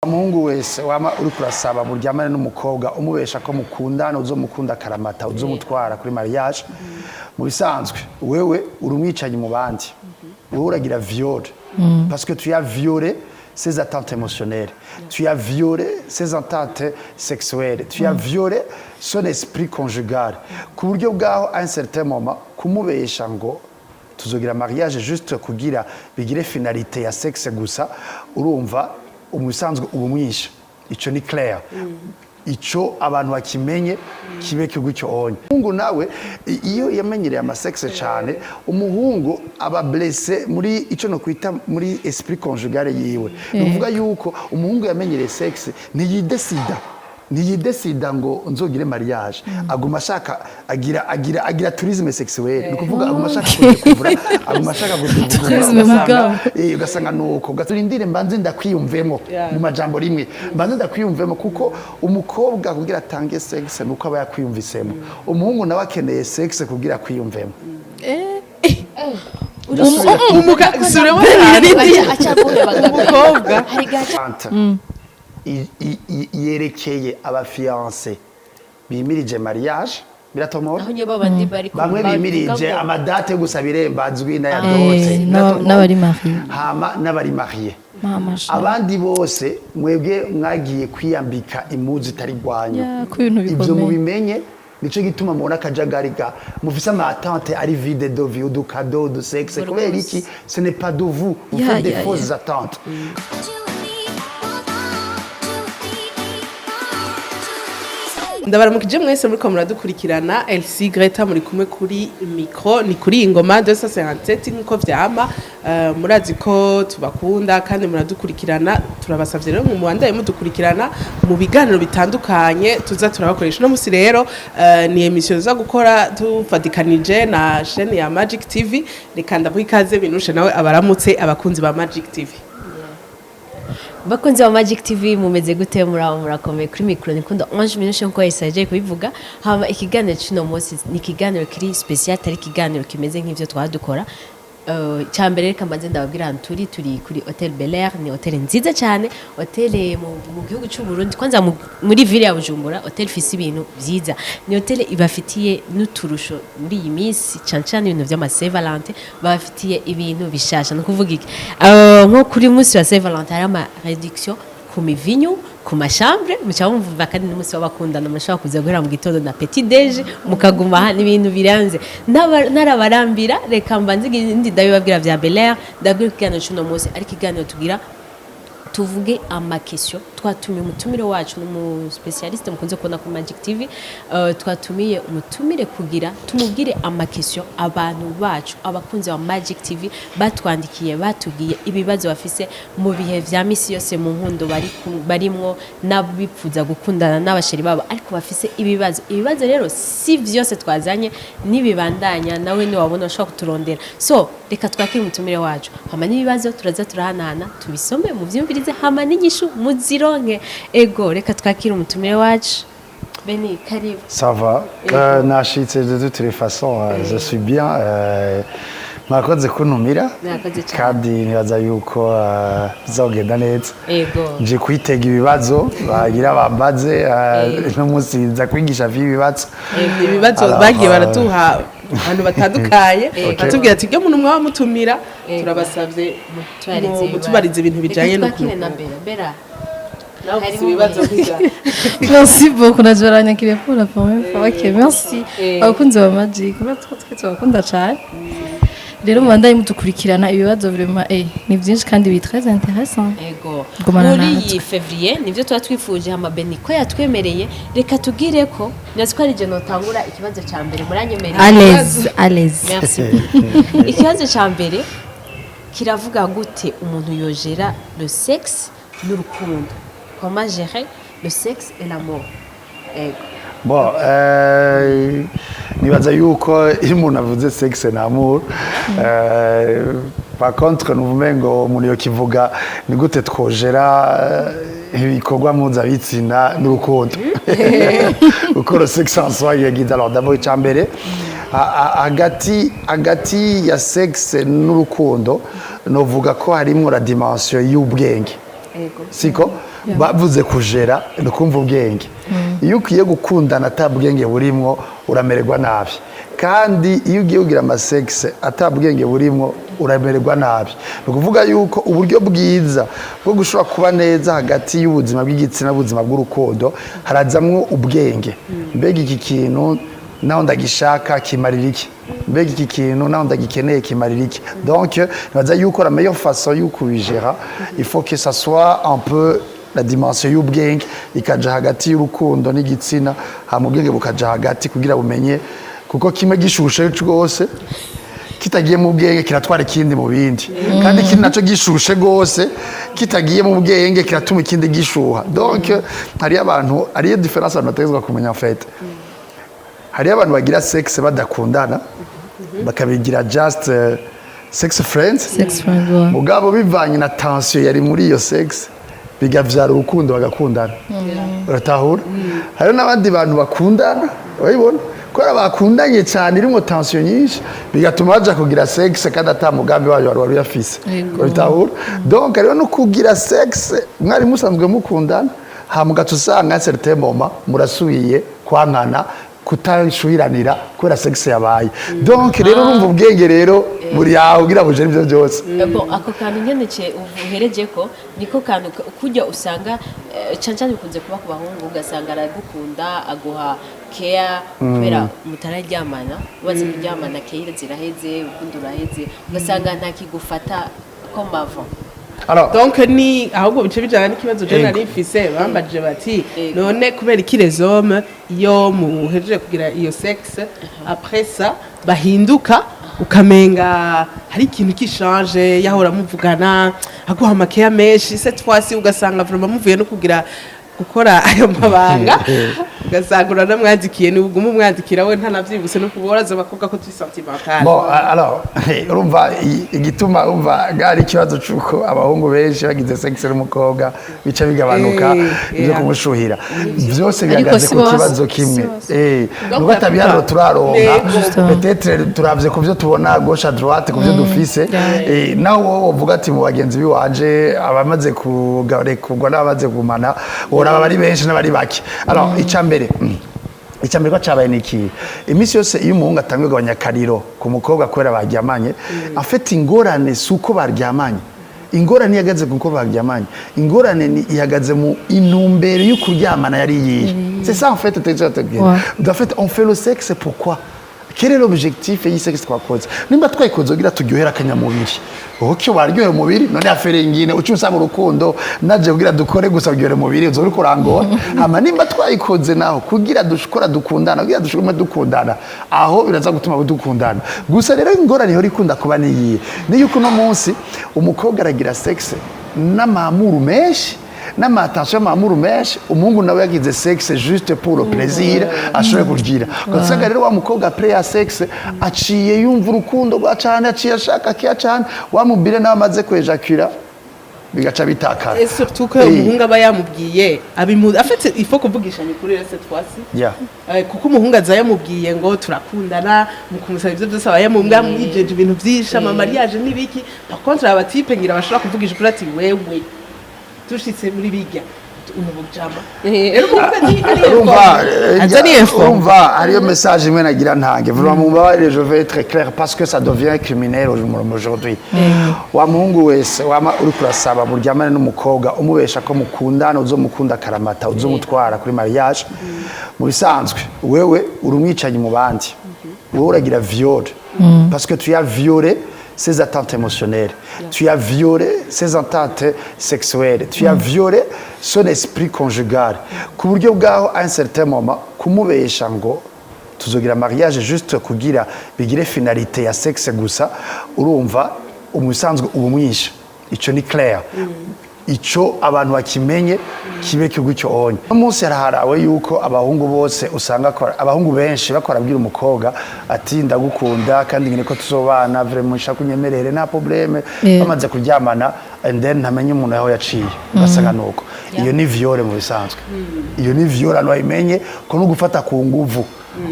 Umuhungu wese wama uri kurasaba buryamane n'umukobwa, umubesha ko mukundana, uzomukunda akaramata, uzomutwara kuri mariage, mu bisanzwe wewe uri umwicanyi mu bandi. Wewe uragira viol parce que tu as violé ses attentes émotionnelles, tu as violé ses attentes sexuelles, tu as violé son esprit conjugal, ku buryo bwaho à un certain moment kumubesha ngo tuzogira mariage juste kugira bigire finalité ya sexe gusa, urumva umusanzwe ubu mwishe. Ico ni clair, ico abantu bakimenye kibe gutyo. Onye umuhungu nawe iyo yamenyereye ama sexe cyane, umuhungu aba blessé muri ico no kwita muri esprit conjugal yiwe. Ni ukuvuga yuko umuhungu yamenyereye sexe ntiyidesida ngo nzogire mariage, aguma ashaka agira tourisme sexuel. Ni ukuvuga aguma ashaka kudekuvura, aguma ashaka kudekuvura. Tourisme mugabo. Ugasanga nuko gaturindire mbanze ndakwiyumvemo. Mu majambo rimwe, mbanze ndakwiyumvemo, kuko umukobwa kugira atange sexe nuko aba yakwiyumvisemo. Umuhungu nawe akeneye sexe kugira akwiyumvemo. Subiramo. Umukobwa. Yerekeye aba fiancés bimirije mariage, biratomora. Aho niyo babandi bari Bamwe bimirije ama dates yo gusaba irembo azwi n'aya dot. N'abari mariés. Hama n'abari mariés. Mama sha. Abandi bose, mwebwe mwagiye kwiyambika impuzu itari rwanyu. Ya, ko ibintu Ibyo bikomeye. mubimenye. Nico gituma mubona akajagari ga mufise ama attentes ari vide de vie, udu cadeaux, udu sexe. Kubera iki? Ce n'est pas de vous, vous faites des fausses attentes. Ndabaramukije mwese muriko muradukurikirana. Elsie Greta muri kumwe kuri micro, ni kuri Ingoma 257 nkuko vyama. Murazi ko tubakunda kandi muradukurikirana. Turabasavye rero mu mubandaye mudukurikirana mu biganiro bitandukanye tuza turabakoresha. Uno musi rero ni émission tuza gukora tufatikanije na chaîne ya Magic TV. Reka ndamuha ikaze Minushe, nawe abaramutse abakunzi ba Magic TV. Bakunzi ba Magic TV, mumeze gute? Muraho, murakomeye? Kuri micro nikunda Ange Minushe, nkuko yasaje kubivuga. Hama ikiganiro cy'uno munsi ni ikiganiro kiri spécial, atari ikiganiro kimeze nk'ivyo twadukora. Cya mbere, reka mbanze ndababwira ahantu turi. Turi kuri Hotel Bel Air. Ni hotel nziza cyane, hotel mu gihugu cy'u Burundi, kwanza muri ville ya Bujumbura, hotel ifise ibintu byiza. Ni hotel ibafitiye n'uturusho muri iyi minsi, cyane cyane ibintu by'ama Saint Valentin. Babafitiye ibintu bishasha. Ni ukuvuga iki? Nko kuri munsi wa Saint Valentin hari ama réduction ku mivinyu, ku ma chambres. Muca mumva kandi n'umunsi w'abakundana mushobora kuza guhera mu gitondo na petit déj, mukaguma aha, n'ibintu birenze. Narabarambira, reka mbanze ibindi ndabibabwira vya Bel Air, ndabwira ikiganiro c'uno munsi. Ariko ikiganiro tugira tuvuge ama questions, twatumiye umutumire wacu, n'umu spécialiste mukunze kubona kuri Magic TV. Twatumiye umutumire kugira tumubwire ama questions abantu bacu, abakunzi ba Magic TV batwandikiye, batubwiye ibibazo bafise mu bihe vya misi yose mu nkundo barimwo, n'abipfuza gukundana n'aba chéris babo ariko bafise ibibazo. Ibibazo rero si vyose twazanye, nibibandanya nawe niwabona ushobora kuturondera. So reka twakire umutumire wacu, hama n'ibibazo turaza turahanahana, tubisome, muvyumvirize, hama n'inyishu muzironke. Ego, reka twakire umutumire wacu. Beni, karibu. Ça va. Nashitse de toutes les façons, je suis bien. Mwakoze kuntumira. Mwakoze cyane. Kandi nibaza yuko bizogenda neza. Nje kwitega ibibazo bagira bambaze. No munsi nza kwigisha vy'ibibazo. Ibibazo Alors, bagiye baraduha abantu batandukanye, batubwira ati ibyo muntu mwaba mutumira, turabasabye Tubarize ibibazo. mutubarize ibintu bijanye Reka twakire n'ukuntu na Bera. Bera, nawe ufise Karibu. ibibazo nk'ivya Merci beaucoup, naje baranyakiriye pour la première fois. Ok, merci. Abakunzi ba Magic, twe tubakunda cyane. Rero mubandanye mudukurikirana. Ibibazo vraiment ni byinshi kandi biri très intéressant. Gumana Muri natwe. iyi février nivyo tuba twifuje. Hama Beni ko yatwemereye, reka tubwire ko nzi ko ari je notangura ikibazo ca mbere. Muranyemereye? À l'aise, à l'aise. Merci. Ikibazo ca mbere kiravuga: gute umuntu yogera le sexe n'urukundo? Comment gérer le sexe et l'amour? Ego. Bon, nibaza yuko iyo umuntu avuze sexe na amour, par contre nuvume ngo umuntu yokivuga ni gute twogera ibikorwa mpuzabitsina n'urukundo, kuko le sexe en soi yagize. Alors d'abord, icambere, hagati ya sexe n'urukundo, novuga ko harimwo la dimension y'ubwenge. Ego. Siko? Bavuze kujera ni ukumva ubwenge. Iyo ukwiye gukundana ata bwenge burimwo, uramererwa nabi. Kandi iyo ugiye kugira ama sexe ata bwenge burimwo, uramererwa nabi. Ni ukuvuga yuko uburyo bwiza bwo gushobora kuba neza hagati y'ubuzima bw'igitsina n'ubuzima bw'urukundo harazamwo ubwenge. Mbega iki kintu naho ndagishaka kimarira iki? Mbega iki kintu naho ndagikeneye kimarira iki? Donc nibaza yuko la meilleure façon yo kubijera, il faut que ça soit un peu la dimension y'ubwenge ikaja hagati y'urukundo n'igitsina, hama ubwenge bukaja hagati kugira bumenye, kuko kimwe gishushe rwose kitagiye mu bwenge kiratwara ikindi mu bindi, kandi ikindi naco gishushe rwose kitagiye mu bwenge kiratuma ikindi gishuha. Donc hariyo abantu, hariyo différence abantu bategerezwa kumenya. En fait, hariyo abantu bagira sexe badakundana, bakabigira just sex friends. Sex friend, ouais. Mugabo bivanye na tension yari muri iyo sex, bigavyara urukundo, bagakundana. Uratahura? Hariho n'abandi bantu bakundana, urabibona kubera bakundanye cyane, irimo tension nyinshi, bigatuma baja kugira sex kandi ata mugambi wayo wari uyafise. Urabitahura? Donc hariho no kugira sex mwari musanzwe mukundana, hama ugaca usanga à certain moment murasubiye kwankana, kutashuhiranira kubera sex yabaye. Donc rero urumva ubwenge rero buri yawe kugira bujere ivyo byose. Bon, ako kantu nyene ce uhereje ko niko kantu kurya usanga cane cane bikunze kuba ku bahungu, ugasanga aragukunda, aguha care, kubera mutararyamana, umaze kuryamana care ziraheze, urukundo ruraheze, ugasanga ntakigufata comme avant. Alors, Donc ni ahubwo bice bijana n'ikibazo je nari mfise. Bambajije bati: "None kubera iki les hommes, iyo muhejeje kugira iyo sexe, après ça bahinduka, ukamenga hari ikintu kishanje, yahora muvugana aguha ama care menshi, cette fois-ci ugasanga vraiment muvuye no kugira gukora ayo mabanga, ugasanga uranamwandikiye, ni uguma umwandikira, we ntanavyibuse?" No kuboraza abakobwa ko turi sentimental. Bon, alors, urumva igituma urumva gari ikibazo cuko abahungu benshi bagize sexe n'umukobwa bica bigabanuka ibyo kumushuhira byose, Ariko bihagaze si ku bose, kibazo si kimwe. bose. Nuko atabiharuro turaronka. Yego. Peut-être turavye ku byo tubona gauche à droite, ku byo dufise. Naho wowe wovuga ati mu bagenzi biwanje abamaze kugarekurwa n'abamaze kugumana, woraba bari benshi n'abari bake. Alors icambere ko cabaye ni iki? Iminsi yose iyo umuhungu atanguye kugabanya akariro ku mukobwa kubera baryamanye, afite ingorane. Si uko baryamanye ingorane ihagaze, kuko baryamanye ingorane ni ihagaze mu intumbero yo kuryamana yari iyihe. C'est ça en fait. En fait, on fait le sexe pourquoi? Quel est l'objectif y'iyi sexe twakoze? Nimba twayikoze kugira turyohere akanyamubiri, ok, waryohera umubiri. None affaire ingine uca usaba urukundo naje kugira dukore gusa uryohere umubiri, uzoba uriko urangora. Hama nimba twayikoze naho kugira dushobora dukundana, kugira dushobore dukundana, aho biraza gutuma dukundana gusa. Rero ingorane ihora ikunda kuba niyihe? Ni yuko uno munsi umukobwa aragira sexe n'ama amour menshi, n'ama attention, y'ama amour menshi, umuhungu nawe yagize sexe juste pour le plaisir ashobore kugira. Ugasanga rero wa mukobwa après ya sexe aciye yumva urukundo rwa cane, aciye ashaka kiya cane, wa mubire nawe amaze kwejakira bigaca bitakara. Et surtout que umuhungu aba yamubwiye abimu, en fait il faut kuvugishanya ukuri rero cette fois-ci. Kuko umuhungu aza yamubwiye ngo turakundana, mu kumusaba ivyo byose aba yamubwiye, amwijeje ibintu vyinshi, ama mariage n'ibiki. Par contre aba type ngira bashobora kuvugisha ukuri ati: "Wewe dushitse muri bijya umubujama." Rero umuhungu ari Urumva, aza ari informé. Urumva hariyo message imwe nagira ntange. Vraiment mumbabarire, je vais être clair parce que ça devient criminel aujourd'hui. Wa muhungu wese wama uri kurasaba buryamane n'umukobwa, umubesha ko mukundana, uzomukunda akaramata, uzomutwara kuri mariage, mu bisanzwe wewe uri umwicanyi mu bandi. Wowe uragira viol parce que tu as violé ses attentes émotionnelles, tu as violé ses attentes sexuelles, tu as violé son esprit conjugal. Ku buryo bwaho à un certain moment kumubesha ngo tuzogira mariage juste kugira bigire finalité ya sexe gusa, urumva umusanzwe uba umwishe. Ico ni clair, ico abantu bakimenye kibe gutyo onye. Uno munsi haraharawe yuko abahungu bose usanga abahungu benshi bakora abwira umukobwa ati: "Ndagukunda kandi ngene ko tuzobana, vraiment nshaka unyemerere, nta problème." Bamaze kuryamana And then ntamenye umuntu aho yaciye, ugasanga nuko iyo ni viol. Mu bisanzwe iyo ni viol, abantu bayimenye ko no gufata ku nguvu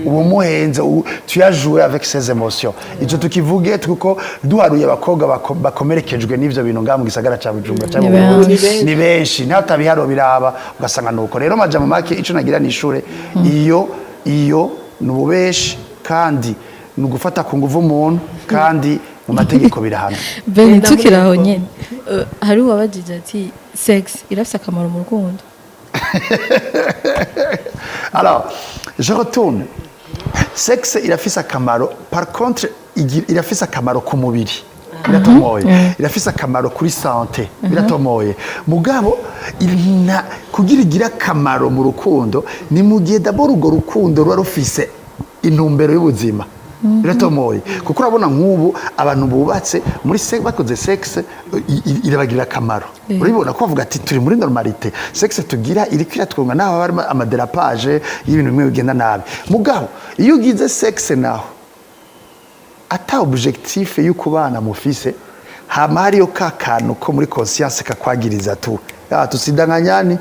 uwo muhenze, tu as joué avec ses émotions. Ico tukivuge, kuko duharuye abakobwa bakomerekejwe n'ivyo bintu ngaha mu gisagara ca Bujumbura cyangwa Ni mu Burundi, benshi. Ni benshi, naho tabiharo biraba, ugasanga nuko rero majambo make ico nagira ni ishure iyo ni ububeshi kandi ni ugufata ku nguvu umuntu, kandi mu mategeko birahana. Beni, Genda muri tukiri aho eko. nyene, hari uwabajije ati: "Sex irafise akamaro mu rukundo?" Alors, je retourne. Sexe irafise akamaro, par contre irafise akamaro ku mubiri, biratomoye. Irafise akamaro kuri santé, biratomoye. Mugabo kugira igire akamaro mu rukundo ni mu gihe d'abord urwo rukundo ruba rufise intumbero y'ubuzima, biratomoye. Kuko urabona nk'ubu abantu bubatse muri bakoze sexe, irabagirira akamaro. Urabibona ko bavuga ati: "Turi muri normalité, sexe tugira iriko iratwunga," naho haba harimo ama dérapage y'ibintu bimwe bigenda nabi. Mugabo iyo ugize sexe naho ata objectif yo kubana mufise, hama hariyo ka kantu ko muri conscience kakwagiriza tu ah, tusidanganyani,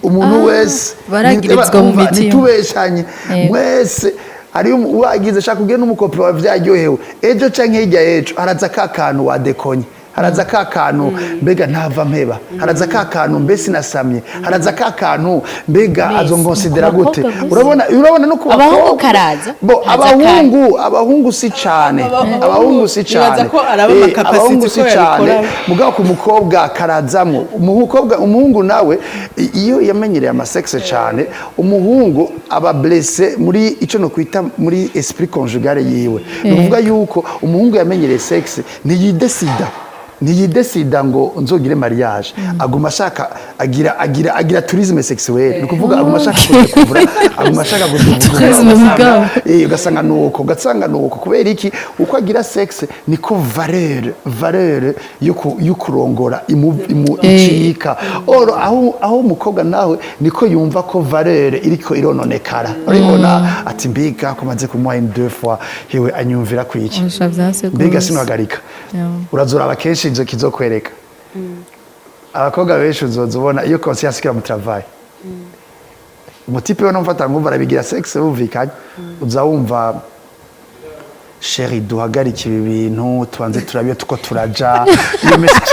umuntu wese Baragirizwa mu umva, mitima. Ntitubeshanye. Yego. Mwese hariyo wagize shaka ugende n'umu copain wawe, vyaryohewe, ejo canke hirya y'ejo haraza ka kantu wadekonye, haraza ka kantu: "Mbega ntava mpeba?" Haraza ka kantu: "Mbe sinasamye?" Haraza ka kantu: "Mbega Mbese, azonkonsidera ku gute?" bakobwa gusa? Urabona no ku Abahungu bakobwa. karaza? Bo Haza. abahungu si cane, abahungu si Nibaza cane. ko araba ama capacité Abahungu si ko cane. yabikora. Mugabo ku mukobwa karazamwo. Umukobwa, umuhungu nawe iyo yamenyereye ama sexe cane, umuhungu aba blessé muri ico no kwita muri esprit conjugal yiwe. Ni ukuvuga yuko umuhungu yamenyereye sexe ntiyidesida ngo nzogire mariage, aguma ashaka agira tourisme sexuel. Ni ukuvuga aguma ashaka kudekuvura, aguma ashaka kudekuvura. Tourisme mugabo. Ugasanga nuko kubera iki? Uko agira sexe niko valeur yo kurongora imu icika. Oro aho umukobwa nawe niko yumva ko valeur iriko irononekara. Urabibona ati: "Mbiga ko maze kumuha une deux fois, hewe anyumvira kwiki?" Urusha vyanse Mbega gose. sinuhagarika. Yeah. Urazuraba kenshi ivyo kizokwereka abakobwa benshi, uzoza ubona iyo conscience ikira mu travail. Umu type we numfata ngumva arabigira sexe bumvikanye, uza wumva: "Chéri, duhagarike ibi bintu, tubanze turabiyo tuko turaja." Iyo message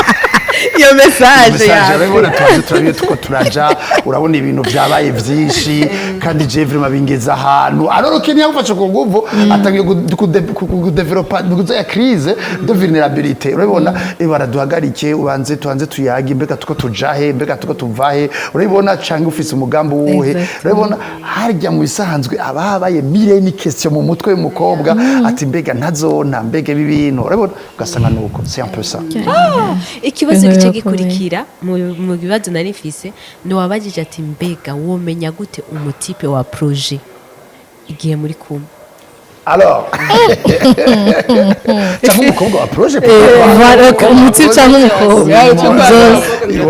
Iyo message message yawe. Urabibona, tubanze turabiyo tuko turaja, urabona ibintu byabaye byinshi kandi je vraiment bingeza ahantu aroroke. Ntiyagufashe ku nguvu, atangiye kudevelopa ya crise de vulnérabilité. Urabibona, baraduhagarike, ubanze tubanze tuyage, mbega tuko tujahe, mbega tuko tuvahe? Urabibona, canke ufise umugambi wuhe? Urabibona, harya mu bisanzwe aba habaye mille ni question mu mutwe w'umukobwa ati: "Mbega ntazona, mbega ibi bintu?" Urabibona, ugasanga nuko c'est un peu ça. Ikibazo Ibintu gice birakomeye. gikurikira mu bibazo nari mfise ni wabajije ati: "Mbega womenya gute umu type wa projet igihe muri kumwe?" Alors, cyangwa umukobwa wa projet. Voilà, umu type cyangwa umukobwa.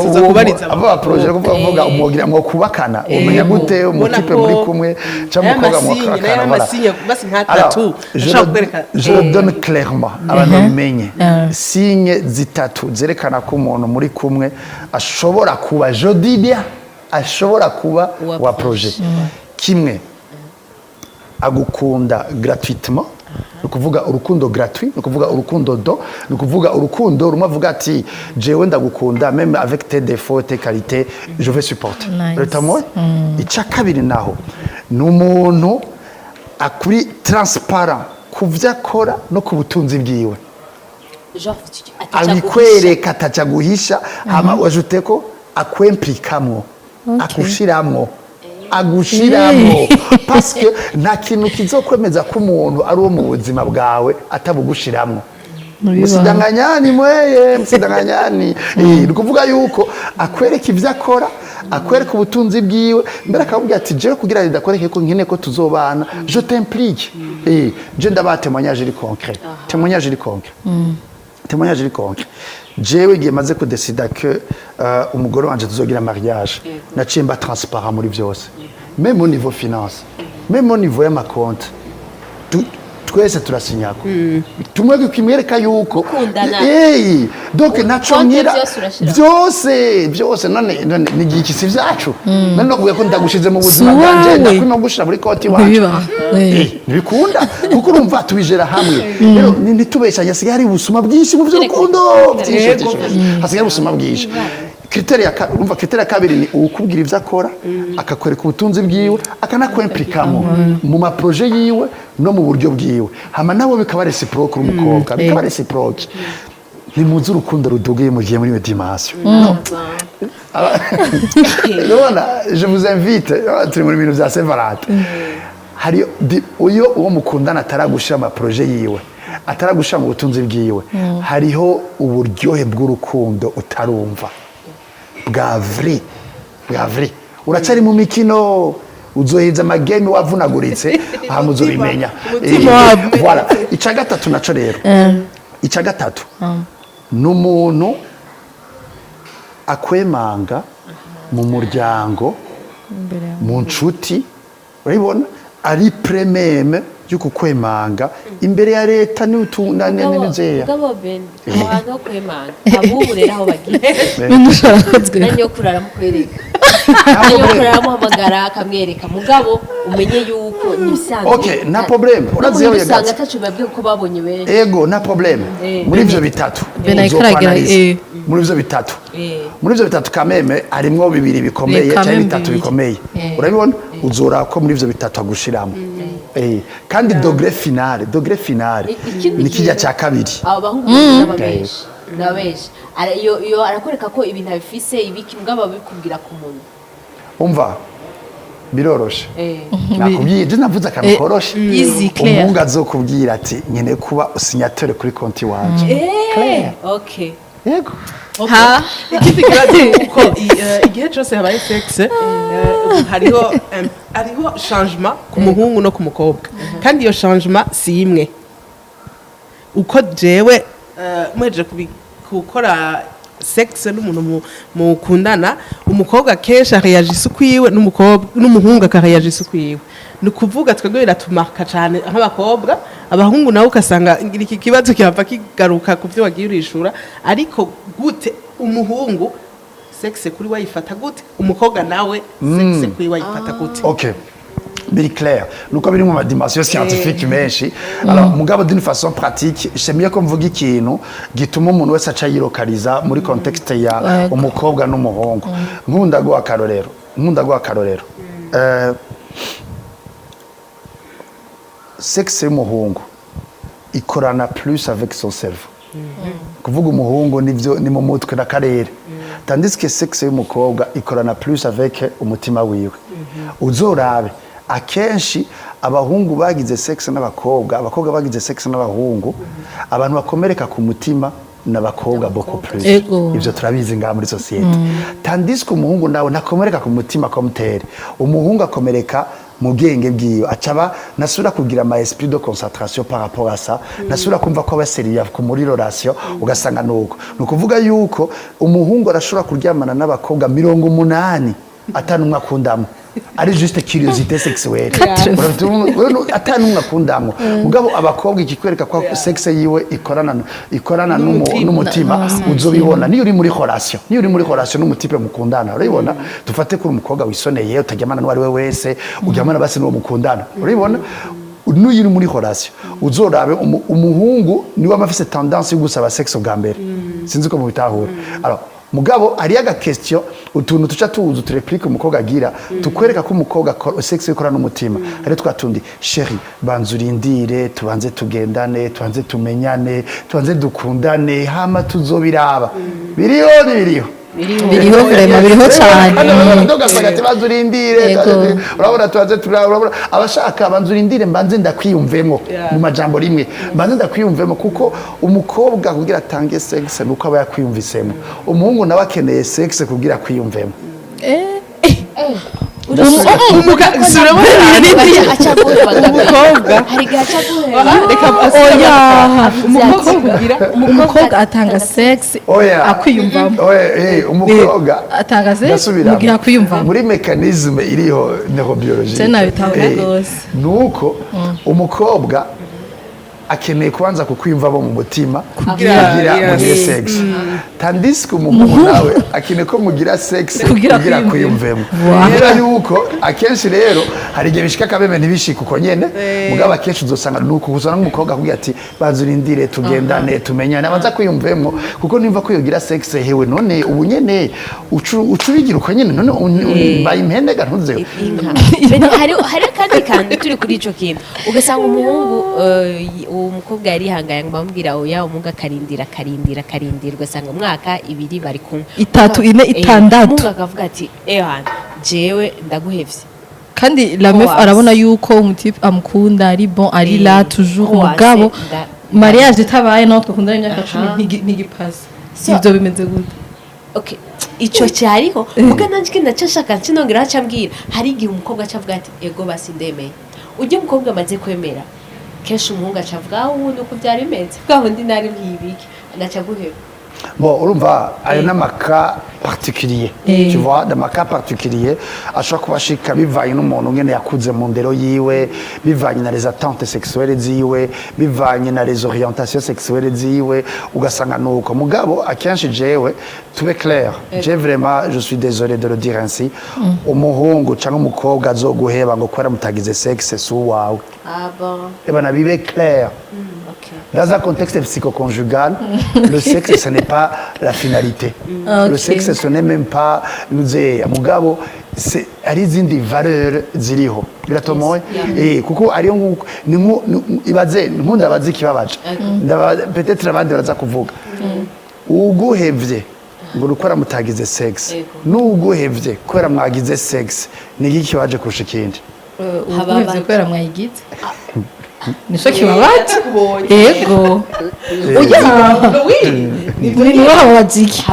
Tuza kubariza. Abo ba projet, kuvuga kuvuga umwogira mwokubakana, umenya gute umu type muri kumwe cyangwa umukobwa mwokubakana? Aya Voilà. ma signe basi nk'atatu Alors, ashobora kukwereka. je le donne clairement, abantu babimenye. Signe zitatu zerekana ko umuntu muri kumwe ashobora kuba, je dis bien, ashobora kuba Uwa wa projet. Kimwe, agukunda gratuitement, ni ukuvuga urukundo gratuit, ni ukuvuga urukundo do, ni ukuvuga urukundo rumwe avuga ati: "Jewe ndagukunda même avec tes défauts, tes qualités, je vais supporter." Nice. Retamoye. Icya kabiri naho ni umuntu akuri transparent ku byo akora no ku butunzi bwiwe, abikwereka, ataca guhisha. Hama wajute ko akwemplikamwo, akushiramwo, agushiramwo, parce que nta kintu kizokwemeza ko umuntu ari uwo mu buzima bwawe atabugushiramwo. Mubibaho. Msidanganyani mweye, msidanganyani. Ni ukuvuga yuko akwereka ibyo akora, akwereka ubutunzi bwiwe, mbere akakubwira ati: "Jewe kugira ngo ndakwereke ko nkeneye ko tuzobana, je t'implique." Je ndabaha témoignage iri concret, témoignage iri concret, témoignage iri concret. Jewe igihe maze kudesida que umugore wanje tuzogira mariage, naciye mba transparent muri byose, même au niveau finance, même au niveau y'amakonti. Twese turasinyako tumwe kimwereka yuko Mukundana. Donc naco Konte nyira vyose urashira. Byose byose. None ni igiki? Si vyacu? None nokuvuga ko ndagushize mu buzima Si bwanje, uwawe. ndakwima gushira muri konti iwacu? Ntibiba. Ntibikunda, kuko urumva tubijera hamwe. Rero ntitubeshanye, hasigaye hari ubusuma bwinshi mu by'urukundo, byinshi byinshi byinshi. Hasigaye hari ubusuma bwinshi. Critère ya urumva, critère ya kabiri ni uwukubwira ibyo akora, akakwereka ubutunzi bwiwe, akanakwemplikamo mu ma projets yiwe no mu buryo bwiwe. Hama nawe bikaba réciproque, uri umukobwa bikaba réciproque. Ntimuzi urukundo rudugiye mugiye muri iyo dimension. No. Urabona, je vous invite, turi muri bintu bya Saint-Valentin. Hari uyo uwo mukundana ataragushira ama projets yiwe, ataragushira mu butunzi bwiwe, hariho uburyohe bw'urukundo utarumva bwa vrai, bwa vrai. Uracari mu mikino, uzoheza ama games wavunaguritse, hama uzobimenya. Umutima wabwo. Voilà. Ica gatatu naco rero, ica gatatu ni umuntu akwemanga mu muryango, mu nshuti, urabibona, ari prêt même yo kukwemanga imbere ya leta n'inzeya. Mugabo Ben, aho hantu ho kwemanga, abubu rero aho bagiye Bintu arakozwe. Na nyokuru aramukwereka, na nyokuru aramuhamagara akamwereka. Mugabo umenye yuko nibisanzwe. Okay, nta problème. Urazi usanga yagatse. ataco babwiye kuko babonye benshi. Ego, nta problème. Muri ivyo bitatu Ben ariko aragira, uzokwanaliza. Muri ivyo bitatu, muri ivyo bitatu kameme harimwo bibiri bikomeye Quand cyangwa même bitatu bibiri. bikomeye. Urabibona, uzora ko muri ivyo bitatu agushiramo. Kandi degré final, degré final Ikindi ni kijya kintu- cya kabiri. Abo bahungu n'ababenshi n'abenshi iyo arakwereka ko ibintu abifise ibiki, mugabo abikubwira ku munwa. Umva, biroroshe. Nakubwiye, je navuze akantu koroshe. Easy, clear. Umuhungu azokubwira ati: "Nkeneye kuba signature kuri konti wanje." Clair. Okay. Yego. Ha. Ikindi kibazo, kuko igihe cyose habaye sexe, hariho changement ku muhungu no ku mukobwa, kandi iyo changement si imwe. Uko jewe muhejeje gukora sexe n'umuntu mukundana, umukobwa kenshi areyagisa ukwiwe n'umukobwa, n'umuhungu akareyagisa ukwiwe. Ni ukuvuga twebwe biratumarka cyane nk'abakobwa, abahungu nabo ugasanga ngira iki kibazo kihava kigaruka ku byo wagiye urishura. Ariko gute umuhungu sexe kuri we ayifata gute, umukobwa nawe sexe kuri we ayifata gute? Ok, biri clair nuko biri mu ma dimension scientifique menshi. Alors mugabo, d'une façon pratique, j'aime ko mvuga ikintu gituma umuntu wese aca yilokaliza muri contexte ya umukobwa n'umuhungu. Nkunda guha akarorero, nkunda guha akarorero. Sexe y'umuhungu ikorana plus avec son cerveau, kuvuga umuhungu nivyo ni mu mutwe n'akarere, tandis que sexe y'umukobwa ikorana plus avec umutima wiwe. Uzorabe akenshi abahungu bagize sexe n'abakobwa, abakobwa bagize sexe n'abahungu, abantu bakomereka ku mutima n'abakobwa beaucoup plus. Ivyo turabizi ngaha muri société. Tandis que umuhungu nawe ntakomereka ku mutima comme tel, umuhungu akomereka mu bwenge bwiwe, acaba nasubira kugira ama esprit de concentration par rapport à ça, nasubira kumva ko aba sérieux ku muri relation. Ugasanga nuko ni ukuvuga yuko umuhungu arashobora kuryamana n'abakobwa 80 atanumwe akundamo, ari juste curiosité sexuelle, atanumwe akundamo. Mugabo abakobwa, ikikwereka ko sexe yiwe ikorana n'umutima, uzobibona niyo uri muri relation, niyo uri muri relation n'umu type mukundana. Urabibona, dufate ko uri umukobwa wisoneye, utaryamana n'uwo ari we wese, uryamana basi n'uwo mukundana. Urabibona, n'uyu uri muri relation, uzorabe umuhungu niwe aba afise tendance yo gusaba sexe bwa mbere. Sinzi ko mubitahura. Alors mugabo hariyo aga question, utuntu tuca tuza utu répliques umukobwa agira tukwereka ko umukobwa sexe ikora n'umutima. Hari twa tundi: "Chéri, banza urindire, tubanze tugendane, tubanze tumenyane, tubanze dukundane, hama tuzobiraba." Biriho, ntibiriho? Biriho vraiment, biriho cyane. Ugasanga ati: "Banza urindire." Urabona, tubanze urabona abashaka: "Banza urindire, mbanze ndakwiyumvemo." Mu majambo rimwe, mbanze ndakwiyumvemo, kuko umukobwa kugira atange sexe nuko aba yakwiyumvisemo. Umuhungu nawe akeneye sexe kugira akwiyumvemo. Umukobwa. Hari igihe aca guheba. Reka. Oya. Umukobwa kugira Umukobwa atanga sexe Oya. akwiyumvamo. Oya, umukobwa Atanga sexe ndasubiramo. mu gihe akwiyumvamo. Muri mécanisme iriho neurobiologie Je nabitahura rwose. Nuko umukobwa Akeneye kubanza kukwiyumvamo mu mutima Kugira- kugira mugire sex, tandis que umuhungu nawe akeneye ko mugira sex Kugira kugira kwiyumve. kwiyumvemo. Kubera yuko akenshi rero hari igihe bishika akabeme ntibishike uko nyene, mugabo akenshi uzosanga nuko uzana nk'umukobwa akubwira ati: "Banza urindire tugendane, tumenyane," abanza kwiyumvemo, kuko nimva ko yogira sex hewe none ubu nyene ucu ubigira uko nyene none mbaye impene ga ntuzeho. Inka. Bene, hari akandi kantu turi kuri ico kintu, ugasanga umuhungu uwo mukobwa yarihangaye ngo bamubwira oya, umuhungu akarindira, akarindira, akarindira, ugasanga umwaka, 2 bari kumwe. 3, 4, 6. Umuhungu akavuga ati: "Ewana, jewe ndaguhevye." Kandi la meuf Ko wase. arabona yuko umu type amukunda, ari bon, ari là toujours, ko wase, mugabo mariage itabaye naho twakundana imyaka 10 ntigipasa. Ivyo bimeze gute? Okay, ico cyariho, muga nanje nacyo nshaka ncinongera acambwira, hari igihe umukobwa acavuga ati: "Ego basi, ndemeye." Ujye umukobwa amaze kwemera, kenshi umuhungu acavuga: "Ah, ubu nuko byari bimeze bwa bundi nari bwibike," agaca guheba. Bon, urumva ayo n'ama cas particulier, tu vois, n'ama cas particulier ashobora kuba ashika bivanye n'umuntu ngene yakuze mu ndero yiwe, bivanye na les attentes sexuelles ziwe, bivanye na les orientations sexuelles ziwe, ugasanga nuko. Mugabo akenshi jewe, tube clair, je vraiment, je suis désolé de le dire ainsi, umuhungu cyangwa umukobwa azoguheba ngo kubera mutagize sexe si uwawe. Ah bon? Ebana, bibe clair. Dans un contexte psychoconjugal, le sexe, ce n'est pas la finalité. Le sexe, ce n'est même pas, nous mugabo, c'est ari izindi valeur ziriho. Biratomoye? Kuko ariyo nkuko ni nko ibaze nkunda bazi ikibabaje. Peut-être abandi baraza kuvuga. Uguhevye ngo rukora mutagize sexe. N'uguhevye kubera mwagize sexe, ni iki kibaje kurusha ikindi? Uguhevye kubera mwayigize nico kibabaje, yego. Oya, ni wababaje iki?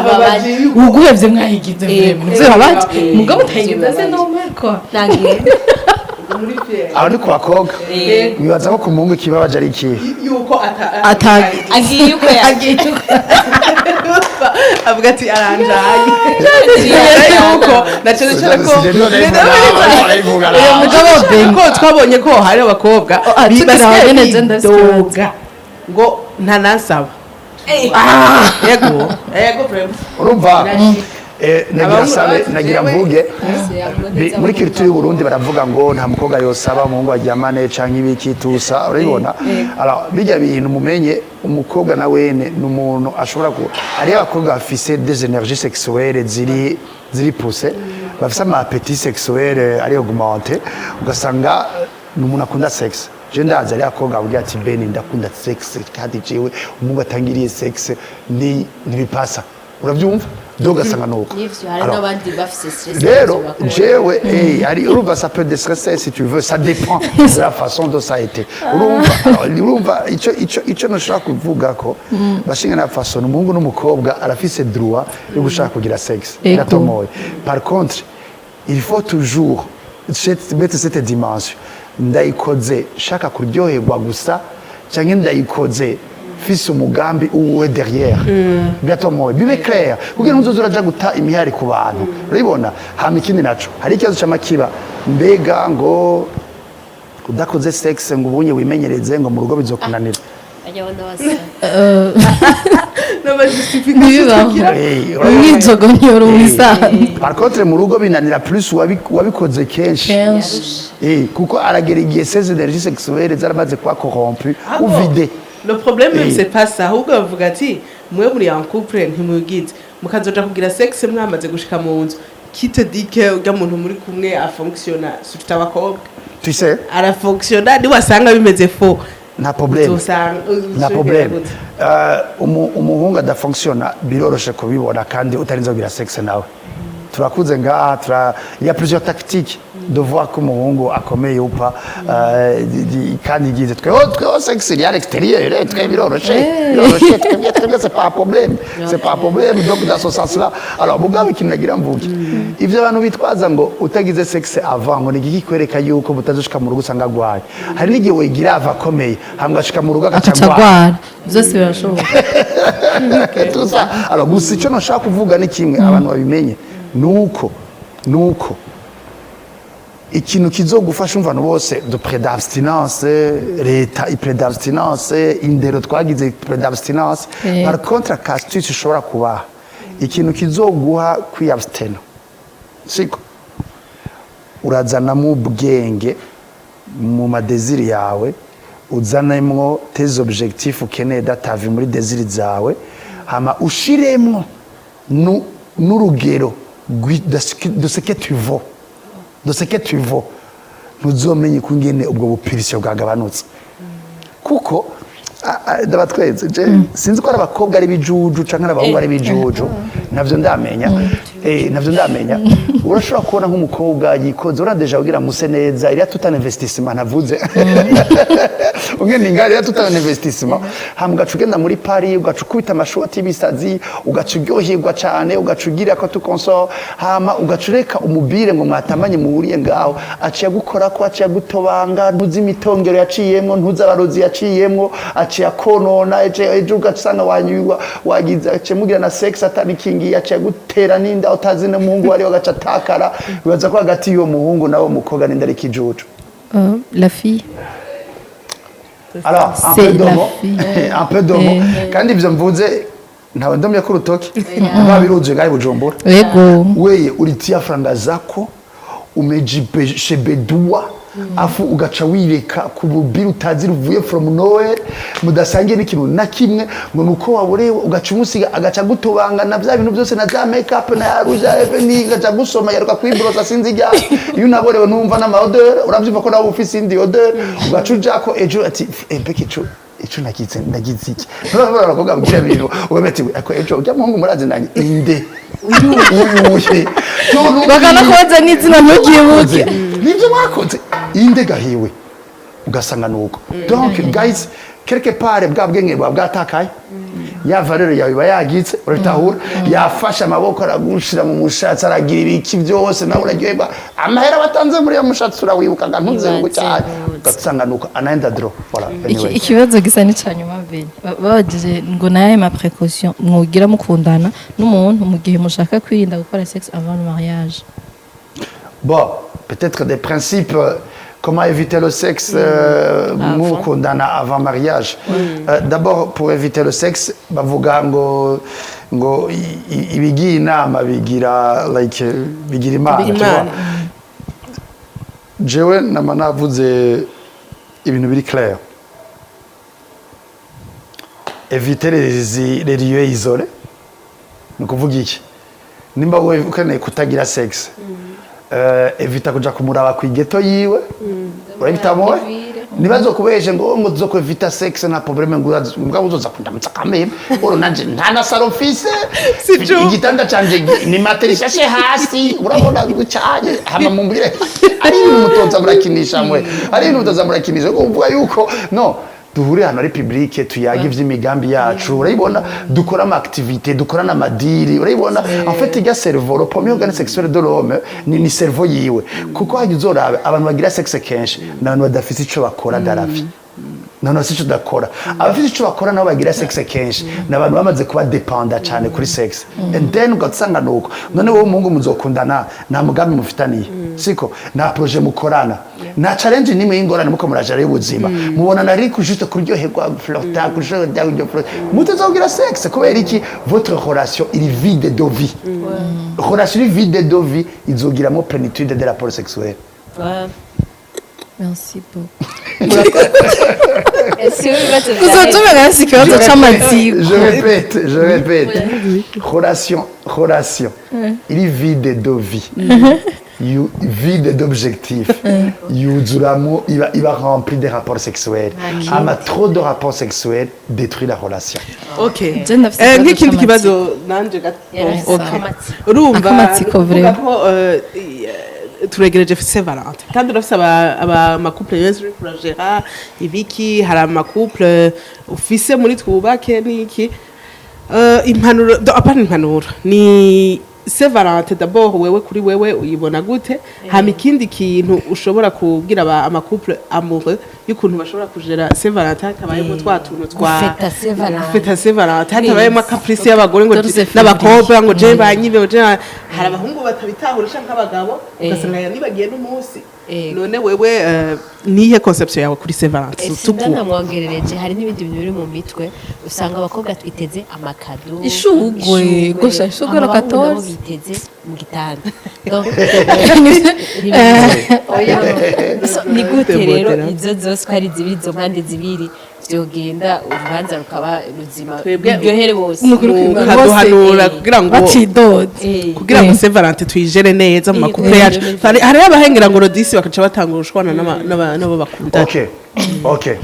Uguhevye mwayigize, vraiment nivyo bibabaje, mugabo utayigize c'est normal quoi. Nangiye. Aho ni ku bakobwa. Wibaza ko ku muhungu ikibabaje ari ikihe? Yuko agiye uko yagiye. Avuga ati: "Aranjaye," yuko na cyane cyane ko Uyo mugabo Ben ko twabonye ko hari abakobwa Ah, tukiri basigaye abanyene gender bidoga ngo ntanansaba. Yego yego, vraiment. Urumva, nagira sabe, nagira mvuge muri culture y'u Burundi baravuga ngo nta mukobwa yosaba umuhungu aryamane canke ibiki tusa, urabibona. Alors bijya bintu mumenye, umukobwa na wene ni umuntu ashobora ku hariyo abakobwa bafise des énergies sexuelles ziri poussées, bafise ama appétit sexuel ari augmenté, ugasanga ni umuntu akunda sexe. Je ndazi ari akobwa avuga ati: "Beni, ndakunda sexe, kandi jewe umuhungu atangiriye sexe ni ntibipasa." Urabyumva? Donc ugasanga nuko. N'ivyo, hari Alors, n'abandi bafise stress rero bakora. Jewe hari, urumva, ça peut déstresser si tu veux, ça dépend de la façon dont ça a été. Urumva, alors, urumva ico nashaka kuvuga ko bashinga na façon umuhungu n'umukobwa arafise droit yo gushaka kugira sexe. Biratomoye. Par contre, il faut toujours mettre cette dimension: ndayikoze shaka kuryoherwa gusa canke ndayikoze fise umugambi uwe derrière? Biratomoye, bibe clair kugira ntuzoze uraja guta imihari ku bantu, urabibona. Hama ikindi naco, hari ikibazo c'amakiba, mbega ngo udakoze sexe ngo ubunye wimenyereze ngo mu rugo bizokunanira. Bajya basa. N'ama justification. Ntibibaho. Urabona? Umwizogonyora mu bisanzwe. Par contre, mu rugo binanira plus uwabikoze kenshi. Kenshi. Kuko aragera igihe ses énergies sexuelles zaramaze kuba corrompues ou vidées. Le problème même, c'est pas ça. Ahubwo bavuga ati: "Mwe muri en couple ntimugize, mukazoja kugira sexe mwamaze gushika mu nzu." Qui te dit que urya muntu muri kumwe afonctionna? Surtout abakobwa. Tu sais, arafonctionna, niwasanga bimeze faux, nta problème. uzosanga Nta problème. Umuhungu adafonctionna biroroshe kubibona kandi utarinze kugira sexe nawe. Turakuze ngaha, il y a plusieurs tactiques de voir ko umuhungu akomeye ou pas. Kandi igize tweho sexe iri à l'extérieur, twe biroroshe, biroroshe, twebwe twebwe c'est pas un problème, c'est pas un problème. Donc dans ce sens là, alors mugabo ikintu nagira mvuge, ivyo abantu bitwaza ngo utagize sexe avant ngo ni igiki kwereka yuko mutazoshika mu rugo usanga agwaye, hari n'igihe wigira ava akomeye hama ugashika mu rugo agaca agaca agwara. Agwara, byose birashoboka. Tout ça. Alors gusa icyo nashaka kuvuga ni kimwe, abantu babimenye, nuko Ikintu kizogufasha, umva, bose de près d'abstinence, leta i près d'abstinence, indero twagize près d'abstinence. Par contre, astuce ishobora kubaha, ikintu kizoguha kwiyabstena, siko urazanamo ubwenge mu ma désirs yawe, uzanemo tes objectifs ukeneye dans ta vie muri désirs zawe, hama ushiremwo n'urugero de ce que tu vaux, de ce que tu vaux, ntuzomenye ukungene ubwo bupirisiyo bwagabanutse. Kuko ndabatwenze je, sinzi ko ari abakobwa ari bijuju canke ari abahungu ari bijuju, navyo ndamenya, navyo ndamenya. Urashobora kubona nk'umukobwa yikoze, ura déjà kugira muse neza, iriya tout un investissement, navuze ugenda ingari, iriya tout un investissement, hama ugaca ugenda muri Paris, ugaca ukubita amashoti y'ibisazi, ugaca uryoherwa cane, ugaca ugira ko tukonsor, hama ugaca ureka umubire ngo mwatamanye, muhuriye ngaho, aciye agukora ko, aciye agutobanga, ntuzi imitongero yaciyemwo, ntuzi abarozi yaciyemwo, aciye akonona. Ejo ugasanga wanywa wagize, aciye mugira na sex atanikingiye, aciye agutera n'inda utazi n'umuhungu wari, agaca atakara. Bibaza ko hagati y'uwo muhungu nawe mukobwa n'inda ari ikijuju? La fille. Alors, un C'est peu la d'homo, fille. un peu d'homo. Kandi ivyo mvuze ntawe ndomye ko urutoki, babiruzuye ngaho i Bujumbura. Yego. Weye ulitia franga zako, umejishebedua, afu ugaca wireka ku bubiri utazi ruvuye from nowhere, mudasangiye n'ikintu na kimwe, ngo nuko waborewe, ugaca umusiga, agaca gutobanga na vya bintu byose, na za make up, na ya rouge à lèvres, ni gaca gusoma yaruka kwibrosa, sinzi irya. Iyo unaborewe ntumva n'ama odeur, uravyumva ko nawe ufise indi odeur, ugaca ujako ejo ati: "Mbega ico nagize, nagize iki?" Nturabona abakobwa bagira ibintu, ugaca ati: "Ako ejo ujya muhungu murazi nanye inde uyu uyuye?" Bakanakubaza n'izina ntubyibuke. Nibyo mwakoze inde gahiwe, ugasanga nuko. Donc guys, quelque part bwa bwenge buba bwatakaye, ya valeur yawe iba yagitse, urabitahura, yafashe amaboko aragushira mu mushatsi, aragira ibiki byose, nawe uraryoherwa, amahera watanze muri iyo mushatsi urawibukaga, ntuzengu cyane, ugasanga nuko anaenda dro. Voilà, anyway. Ikibazo gisa n'icya nyuma mbere babagije ngo nayahe ma précaution mwogira mukundana n'umuntu mu gihe mushaka kwirinda gukora sexe avant le mariage? Bon, peut-être des principes, comment éviter le sexe mukundana avant mariage. D'abord, pour éviter le sexe, bavuga ngo ibigiye inama bigira like bigira imana, tu vois. Imana. Jewe nama navuze ibintu biri clair. Éviter les lieux isolés. Ni ukuvuga iki? Nimba wowe ukeneye kutagira sexe, evita kuja kumuraba ku igeto yiwe, urabitamo nibazo kubeshe ngo tuzokwevita sexe, nta problème, ngo mbwa uzoza kundamutsa kameme oro, nanje nta na salon mfise. Sijo. Igitanda canje ni matera ishashe hasi, urabona cyane. Hama mumbwire, ari ibintu mutoza murakinisha mwe, ari ibintu mutoza murakinisha kuko uvuga yuko no duhure ahantu ari public, tuyage ivy'imigambi yacu, urayibona, dukora ama activité, dukora n'amadiri, urayibona. En fait, irya cerveau, le premier organe sexuel de l'homme ni cerveau yiwe, kuko hajya uzorabe abantu bagira sexe kenshi ni abantu badafise ico bakora dans la vie. None bafise ico dakora, abafise ico bakora nabo bagira sexe kenshi ni abantu bamaze kuba dépendant cyane kuri sexe, and then ugasanga nuko none wowe umuhungu muzokundana, nta mugambi mufitaniye, siko nta projet mukorana, nta challenge nimwe y'ingorane muko murajara y'ubuzima, mubonana ariko juste kuryoherwa, flirta, kuryoherwa, flirta, mutazogira sexe. Kubera iki? Votre relation iri vide de vie. Relation iri vide de vie izogiramo plénitude de rapport sexuel. Merci beaucoup. Ese ibibazo Uzotumenya si ikibazo c'amatsiko. Je répète, je répète. Relation iri vide de vie, vide d'objectifs, yuzuramo, iba rempli de rapports sexuels. Ama trop de rapports sexuels détruit la relation. Ok. Je ndafise ikibazo Nk'ikindi c'amatsiko. Kibazo nanje gato. Yes. Ok. Amatsiko. Urumva, Akamatsiko ni ukuvuga vraiment. ko turegereje Saint Valentin, kandi urafise aba ama couple yose uriko uragera ibiki, hari ama couple ufise muri twubake n'iki. Impanuro apana impanuro, ni Saint Valentin d'abord, wewe kuri wewe uyibona gute? Hama ikindi kintu ushobora kubwira aba ama couple amoureux? Y'ukuntu bashobora kujera Saint Valentin hatabayemo twa tuntu twa Gufeta Saint Valentin. Gufeta Saint Valentin hatabayemo caprice y'abagore ngo 14 n'abakobwa ngo je banyibe, ngo je hari abahungu batabitahura canke abagabo, ugasanga yanibagiye n'umunsi. None wewe nihe conception yawe kuri Saint Valentin? Sinda namwongerereje, hari n'ibindi bintu biri mu mitwe. Usanga abakobwa twiteze ama cadeaux, Ishugwe, gusa ishugwe hama abahungu nabo 14. biteze mu gitanda. Donc, oya. So, ni gute rero izo zose ko ari zibiri, izo mpande zibiri, vyogenda urubanza rukaba ruzima, Twebwe biryohere bose? Nukuri kwimana. Mukaduhanura Bose, kugira ngo batidoze. Kugira ngo Saint Valentin tuyijere neza mu ma couples yacu. Hariho abahengera ngo rodisi bakaca batanga urushwana n'abo bakundana. Ok.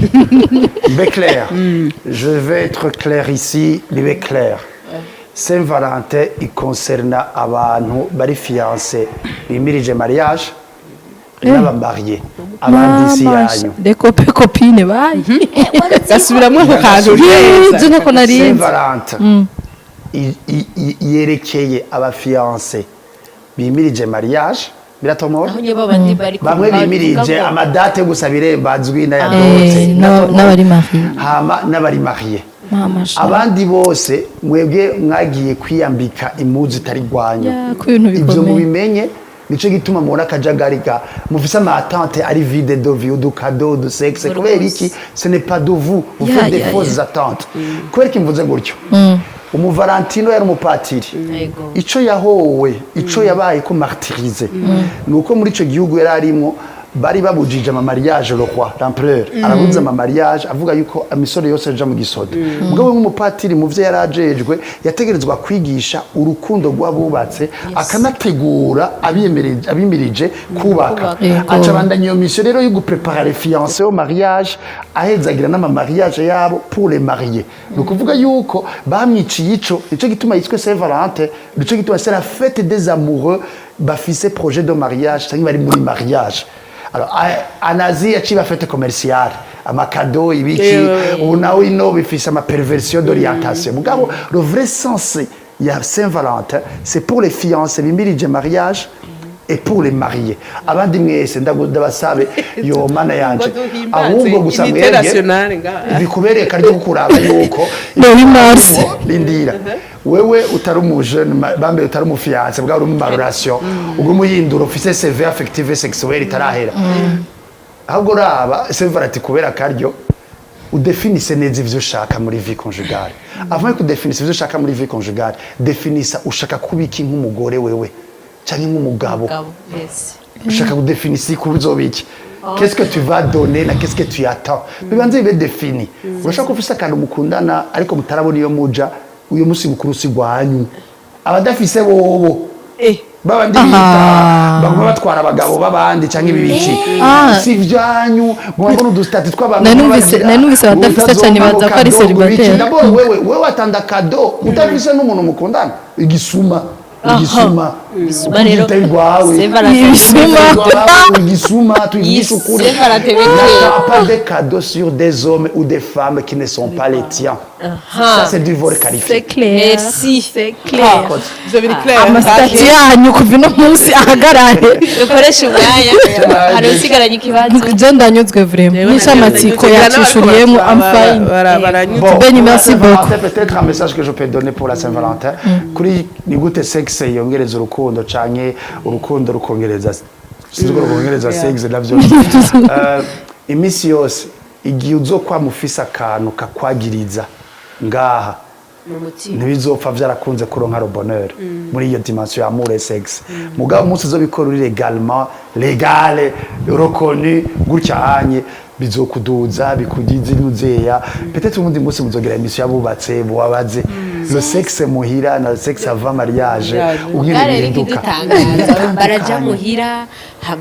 Mbe clair. Je vais être clair ici, bibe clair. Saint-Valentin iconcerna abantu bari fiancé bimirije mariage n'aba mariés. Abandi si yanyu. Les copains, copines bayi. Gasubiramwo ako kantu neza. Ibyo ntako narinzi. Saint-Valentin yerekeye aba fiancés bimirije mariage, biratomora. Aho niyo babandi bari Bamwe bimirije ama dates gusa birembazwi n'aya dot. N'abari mariés. Hama n'abari mariés. Mama sha. Abandi bose, mwebwe mwagiye kwiyambika impuzu itari rwanyu. Ya, ko ibintu Ibyo bikomeye. mubimenye. Nico gituma mubona akajagari ka mufise ama attentes ari vide de vie, udu cadeaux, du sexe. Kubera iki? Ce n'est pas de vous, vous faites des fausses attentes. Kubera iki mvuze gutyo? Umuvalentino yari umupatiri. Ico yahowe, ico yabaye ko martyrisé, ni uko muri ico gihugu yari arimwo bari babujije ama mariage. Le roi, l'empereur, arabuza ama mariage, avuga yuko imisore yose aja mu gisoda. Mugabo nk'umupatiri, mu vyo yari ajejwe, yategerezwa kwigisha urukundo rw'abubatse, akanategura abimirije kubaka. Yego. Aca abandanya iyo mission rero yo guprepara les fiancés au mariage, ahezagira n'ama mariage yabo pour les mariés. Ni ukuvuga yuko bamwiciye ico. Nico gituma yitwe Saint Valentin, nico gituma c'est la fête des amoureux bafise projet de mariage cyangwa bari muri mariage. Alors en Asie yaciye ba fête commerciale, ama cadeaux, ibiki. Ubu nawe ino bifise ama perversion d'orientation. Mugabo le vrai sens ya Saint Valentin, c'est pour les fiancés bimirije mariage et pour les mariés. Abandi mwese, ndabasabe, yo Mana yanje. Ngo duhimbaze Ahubwo gusa unité mwebwe nationale ngaha. bikubereka ryo kuraba yuko No, mars. Lindira, wewe utari umu jeune, bambe utari umu fiancé bwa uri mu relation, ubwo umuyindura ufise CV affective sexuelle itarahera. Ahubwo raba Saint Valentin kubera akaryo udefinise neza ivyo ushaka muri vie conjugale. Avant yo kudefinisa ivyo ushaka muri vie conjugale, definisa ushaka kuba iki nk'umugore wewe canke nk'umugabo. Mugabo, yes. Ushaka kudefinisa kuba uzoba iki, qu'est-ce que tu vas donner na qu'est-ce que tu attends, bibanze bibe défini. Urashaka ko ufise akantu mukundana ariko mutarabona iyo muja, uyu musi mukuru si gwanyu. Abadafise bobo, babandi bita baguma batwara abagabo b'abandi canke ibibiki, si ivyanyu. Mwabona udu statuts tw'abantu. Nari numvise abadafise cane baza ko ari célibataire. D'abord wewe watanda cadeau utafise n'umuntu mukundana, igisuma, igisuma. Igisuma rero, Ukugita rwawe. Saint Valentin. Ibisuma. Igisuma, tuyigisha ukuri. Saint Valentin. N'attends pas des cadeaux sur des hommes ou des femmes qui ne sont pas les tiens. Ça, c'est du vol qualifié. C'est clair. Merci. C'est clair. Ivyo biri clair. Ama statuts yanyu kuva ino munsi ahagarare. Dukoreshe umwanya, hari usigaranye ikibazo. Je ndanyuzwe vraiment n'insamatsiko yacishuriyemo. I'm fine. Baranyuzwe. Bon, Benny, pour la merci Saint-Valentin, peut-être un message que je peux donner pour la Saint-Valentin. Kuri ni gute sexe yongereza urukundo canke urukundo rukongereza, sinzi ko rukongereza sexe navyo. Imisi yose igihe uzokwama ufise akantu kakwagiriza ngaha Mu mutima, ntibizopfa vyarakunze kuronka le bonheur muri iyo dimension ya amour et sexe. Mugabo umunsi uzobikora uri légalement, légale, reconnu gutya hanye, bizokuduza, bikugize inuzeya. Peut-être ubundi munsi muzogira émission yabubatse, bubabaze le sexe muhira na le sexe avant mariage ungene bwari bihinduka. ikidutangaza, baraja muhira,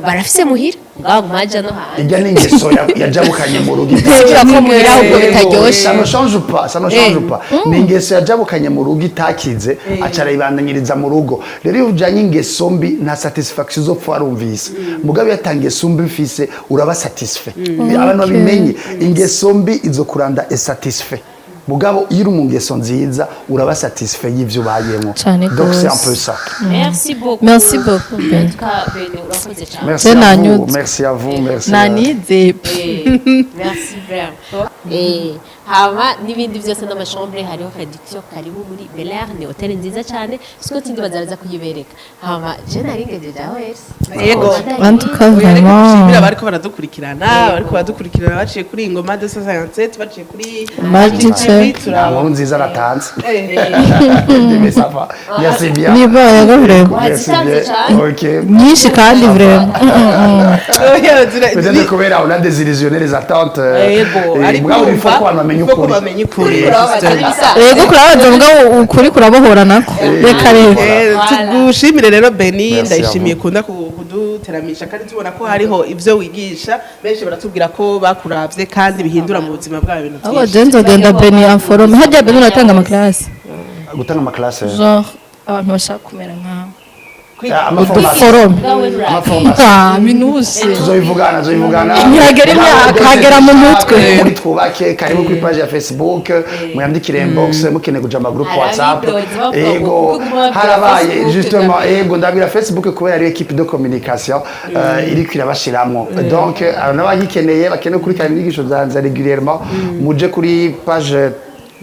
barafise muhira ngaho maja no hanze. Ijya n'ingeso yajabukanye mu rugo. Bisigura ko muhira ahubwo bitaryoshe. Ça ne change pas, ça ne change pas. Ni ingeso yajabukanye mu rugo itakize, aca arayibandanyiriza mu rugo. Rero iyo ujanye ingeso mbi, nta satisfaction uzopfa warumvise. Mugabo iyo ata ngeso mbi mfise, uraba satisfait. Abantu babimenye, ingeso mbi izokuranda insatisfait. Mugabo iyo uri mu ngeso nziza, uraba satisfait y'ivyo ubayemwo. Cane Donc c'est un gose. peu ça. Merci beaucoup. Merci beaucoup, Ben. En tout cas, Bene, urakoze cyane. Merci Je à vous, nanyuzwe. merci à vous, merci. Nanize. Merci vraiment. Hama n'ibindi byose n'ama chambres, hariho réduction. Karibu muri Bel Air, ni hôtel nziza cyane. Scott ndi bazaraza kuyibereka. Hama je nari ngejeje aho Elsa. Yego. En tout cas, Oya, reka vraiment. dushimire abariko baradukurikirana baciye kuri Ingoma 257, baciye kuri Magic TV. Check. Nta Turaba nkuru nziza natanze. Mais ça va, merci bien. Nibaye vraiment. Merci Wazitanze bien. cyane. Ok. Nyinshi kandi vraiment. Oya, Peut-être kubera on a désillusionné les attentes. Yego, ariko mugabo il faut ko abantu bamenya il faut ko ukuri. bamenya ukuri. Yego, kurabaza, mugabo ukuri kurabohora nako. Reka rero. Tugushimire rero, Beni. Merci Ndayishimiye à vous. kunda kuduteramisha kandi tubona ko hariho ivyo wigisha. Benshi baratubwira ko bakuravye kandi bihindura mu buzima bwabo ibintu Ahubwo byinshi. je nzogenda Beni amforome. Harya Beni uratanga ama classes? Gutanga ama classes? Genre abantu bashaka kumera nkawe. Ama formation. Uduforome. Ama formation. Ah, minuse. Tuzobivugana, tuzobivugana. Ntihagera imyaka, hagera mu mutwe. Muri Twubake, karibu kuri page ya Facebook, muyandikire inbox mukeneye kuja mu groupe Hari WhatsApp. abidoze bavuga ngo Ego, kuko uguma wabwira harabaye Facebook, justement, ego, ndabwira Facebook kubera ari équipe de communication iriko irabashiramwo. Donc abantu n'abagikeneye, bakeneye gukurikirana inyigisho zanje régulièrement, muje kuri page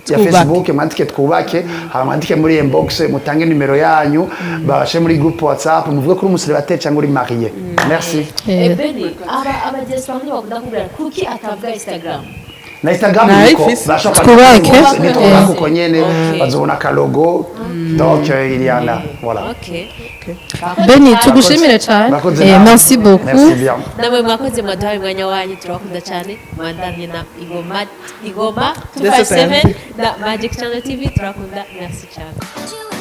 ya Twubake. Facebook, mwandike Twubake, hama mwandike muri inbox, mutange nimero yanyu, babashe muri groupe WhatsApp, muvuge kuri umu célibataire cyangwa uri marié. Merci. Beni, aba diaspora ntibakunda kubwira kuki atavuga Instagram. Na Instagram Na niko ifise. bashobora Twubake. kwandika ni Twubake uko nyene, Okay. bazobona akalogo. Donc il y en a, voilà. Okay. Beni, tugushimire cyane. Murakoze namwe. Merci beaucoup. Merci bien. Namwe mwakoze, mwaduhaye umwanya wanyu, turabakunda cyane. Mwandamye na Igoma, Igoma 257 na Magic Channel TV. Turakunda, merci cyane.